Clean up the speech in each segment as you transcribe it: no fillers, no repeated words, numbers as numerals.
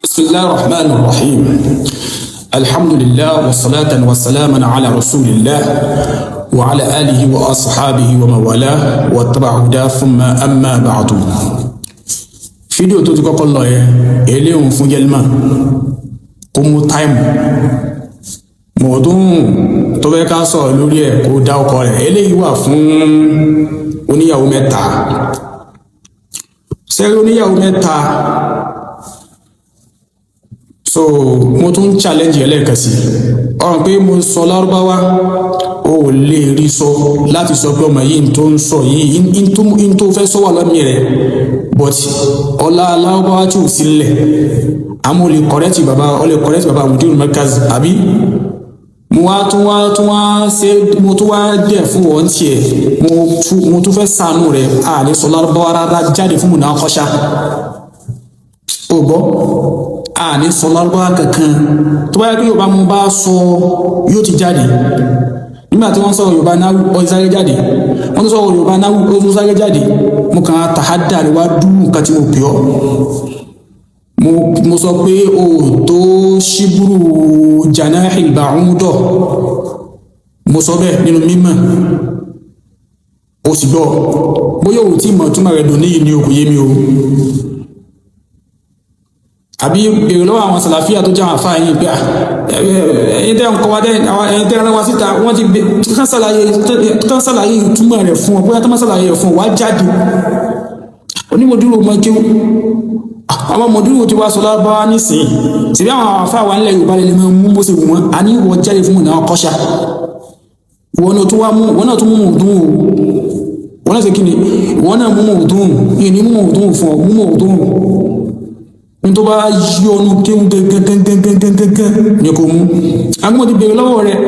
بسم الله الرحمن الرحيم. الحمد لله وصلاة وسلاما على رسول الله وعلى آله وأصحابه ومن والاه واتبع هداه ثم أما بعد. Fídíò tó ti kọ́kọ́ lọ yẹn, eléhùn fún Yelma kó mú táìmù mọ̀ọ́dún tó fẹ́ ká sọ̀rọ̀ lórí ẹ̀ kó dá ọkọ rẹ̀. Eléyìí wà fún oníyàwó mẹ́ta. Sẹ́rí oníyàwó mẹ́ta, so mo tún challenge ẹ lẹ́ẹ̀kan sí ọ̀rọ̀ pé mo sọ lárúbáwá, o ò lè rí sọ láti sọ pé ọmọ yìí tó ń sọ yìí n tó fẹ́ sọ wà lọ́mí rẹ̀, but ọlá lárúbáwá tí ò sí lẹ̀, àmọ́ o lè correct bàbá, o lè correct bàbá Mudirul Markaz. Àbí mo wá tún wá ṣe, mo tún wá dẹ̀ fún wọn tiẹ̀, mo tún fẹ́ sànú rẹ̀. À ní sọ lárúbáwá rárá, jáde fún munaqasha. O gbọ́, a ní sọ lárúbáwá kankan. Tó bá yẹ kí Yorùbá mo bá sọ, yóò ti jáde. Nígbà tí wọ́n sọ Yorùbá náà, ó sáré jáde. Wọ́n sọ Yorùbá náà, ó tún sáré jáde. Mo kàn á tàhádà rẹ̀ wá dúró nǹkan tí mo pè ọ́. Mo sọ pé o tó ṣíbúrú janahil ba'udo, mo sọ bẹ́ẹ̀ nínú mímọ̀, o sì gbọ́. Bóyá o tí mọ̀ túmọ̀ rẹ̀ dùn níyì ni o, kò yé mi o. Àbí èrò lọ́wọ́ àwọn sàlàfíà tó jẹ́ àwọn àfáà yìí pé ẹ̀yin tẹ́ ń kọ́ wa dẹ́, ẹ̀yin tẹ́ ń rán wa síta, wọ́n ti kán ṣàlàyé ìtumọ̀ rẹ̀ fún ọ. Bóyá tó má ṣàlàyé rẹ̀ fún ọ, wá jáde. Onímọ̀dúró mọ kéwú, àwọn mọ̀dúró ti wá sọ lárúbáwá nísìnyí síbi. Àwọn àfáà wa nílẹ̀ Yorùbá lè mú bó ṣe wù wọ́n. A ní wọ́n jáde fún ìnáwó kọ́ṣà. Wọn náà tún wá mú, wọn náà tún mú mọ̀ọ́dún o. Wọn náà ṣe kí ni? Wọn náà mú mọ̀ọ́dún yìí ní mú mọ̀ọ́dún fún ọ, mú mọ̀ọ́dún ní tó bá yí ọnu kéwú gẹ́gẹ́gẹ́gẹ́gẹ́gẹ́ ní kò mú. Agbọ́n ti bèèrè lọ́wọ́ rẹ̀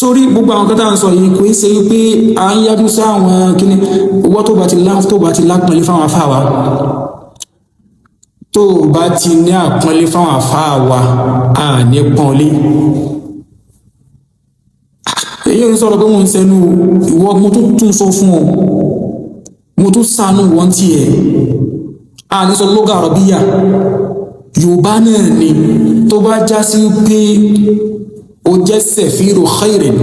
sórí gbogbo àwọn kẹta ń sọ yìí. Kò í ṣe pé à ń yájú sí àwọn kíní. Owó tó bá ti lá, tó bá ti lápọnlé fáwọn afá wa, tó bá ti ní àpọ́nlé fáwọn afá wa, à ní pọ́nlé. Èyí ń sọ̀rọ̀ pé wọ́n ń sẹ́nu ìwọ. Mo tún tún sọ fún ọ, mo tún sànú wọ́n tiẹ̀. A ní sọ lóga àrọ̀bíyà, Yorùbá náà ni. Tó bá já sí pé o jẹ́ sẹ̀fíìrù khairin,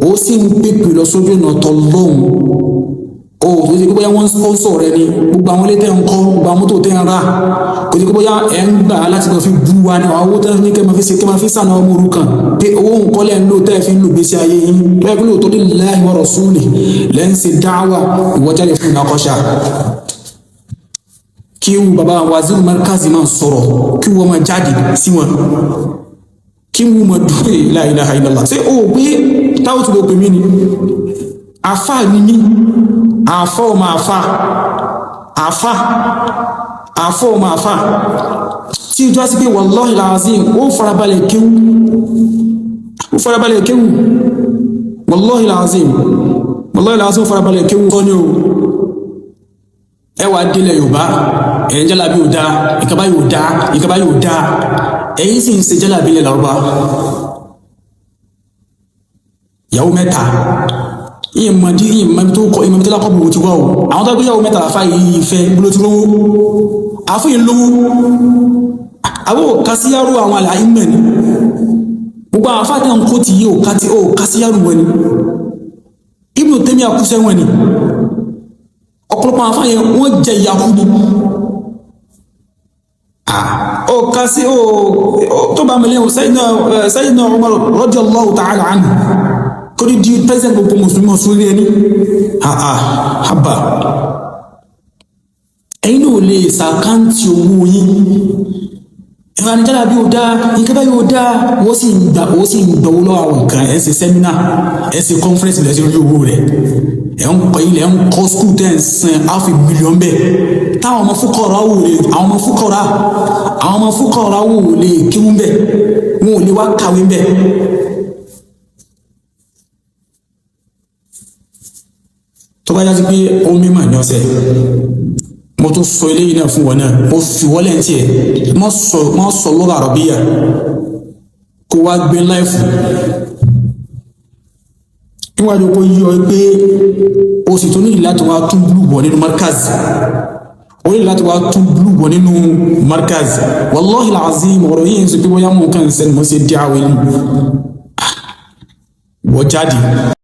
ó sì ń pèpè lọ sójú ọ̀nà tọlọ́hun, o tó ṣe pé bóyá wọ́n ń sponsor rẹ ni. Gbogbo àwọn ilé tẹ́ ń kọ́, gbogbo àwọn mọ́tò tẹ́ ń rà, kò sí pé bóyá ẹ̀ ń gbà láti lọ fi bú wa ní àwọn owó tẹ́ ní kẹ́ máa fi ṣe, kẹ́ máa fi sànà ọmọ òrukàn, pé owó nǹkan lẹ́ ń lò tẹ́ fi ń lò gbèsè ayé yín lọ́yẹ̀ pé lóòótọ́ lillahi wa rasuli lẹ́ ń ṣe dáwà. Ìwọ jáde fún ìnákọ́ṣà kí wù bàbá Waziri Markazi máa sọ̀rọ̀, kí wọ́n máa jáde sí wọn, kí wù máa dúró. La ilaha illallah. Ṣé o pé táwọn tó lè pè mí ni àfà ni mí, àfà ọmọ àfà, àfà, àfà ọmọ àfà, tí ìjọ sí pé wallahi alazim, ó farabalẹ̀ kéwú, ó farabalẹ̀ kéwú. Wallahi alazim, wallahi alazim, ó farabalẹ̀ kéwú kọ́ ni o. Ẹ wà délẹ̀ Yorùbá, ẹ̀yin jálàbí ò dáa, ìkàbá yóò dáa, ìkàbá yóò dáa. Ẹ̀yin sì ń ṣe jálàbí ilẹ̀ Lárúbá. Ìyàwó mẹ́ta, ìmọ̀dí ìmọ̀dí tó kọ, ìmọ̀dí tó lákọ̀ bò ti wá o. Àwọn tó gbé ìyàwó mẹ́ta, àfa yìí fẹ́ bolo ti lówó, àfún yìí lówó. Àwọn ò kásíyárò, àwọn àlàyé mọ̀ ni. Gbogbo àwọn afáàtà ń kó ti yí ò kásíyárò wọn ni. Ibn Taymiyyah kú sẹ́wọ̀n ni. Ọ̀pọ̀lọpọ̀ àwọn afáàyẹ wọ́n jẹ ìyàkú ni. Ó ká sí ó tó bá mẹ́lẹ́. Sayyidina Umar radiyallahu ta'ala anhu, kó ní di president gbogbo mùsùlùmí ọ̀sùn ẹni àà àbà. Ẹ̀yin náà lè sàkáǹtì owó yín. Ìrànìjára bí ó dá nǹkan bá yóò dá, wọ́n sì ń gbà, wọ́n sì ń gbọ́wọ́ lọ́wọ́ àwọn nǹkan. Ẹ̀ ń ṣe seminar, ẹ̀ ń ṣe conference, lẹ́sìn rí owó rẹ̀. Ẹ̀ ń kọ́ ilẹ̀, ń kọ́ school tẹ́ ń san half a million bẹ́ẹ̀, táwọn ọmọ fúkọ̀rọ̀ wò lè, àwọn ọmọ fúkọ̀rọ̀, àwọn ọmọ fúkọ̀rọ̀ wò lè kíwú bẹ́ẹ̀, wọn ò lè wá kàwé bẹ́ẹ̀. Tó bá yá sí pé ó mímọ̀ ní ọ̀sẹ̀, mo tún sọ eléyìí náà fún wọn náà. Mo fi wọlé ní tiẹ̀, mo sọ lọ́gà àrọ̀bíyà kó wá gbé láìfù. Níwájú kó yí ọ pé o sì tún nílò láti wá tún blue bọ̀ nínú markaz, o nílò láti wá tún blue bọ̀ nínú markaz. Wallahi alazim, ọ̀rọ̀ yìí ń sọ pé bóyá mò ń kàn sẹ́ni mo ṣe dí àwẹ̀ ni wọ́n jáde.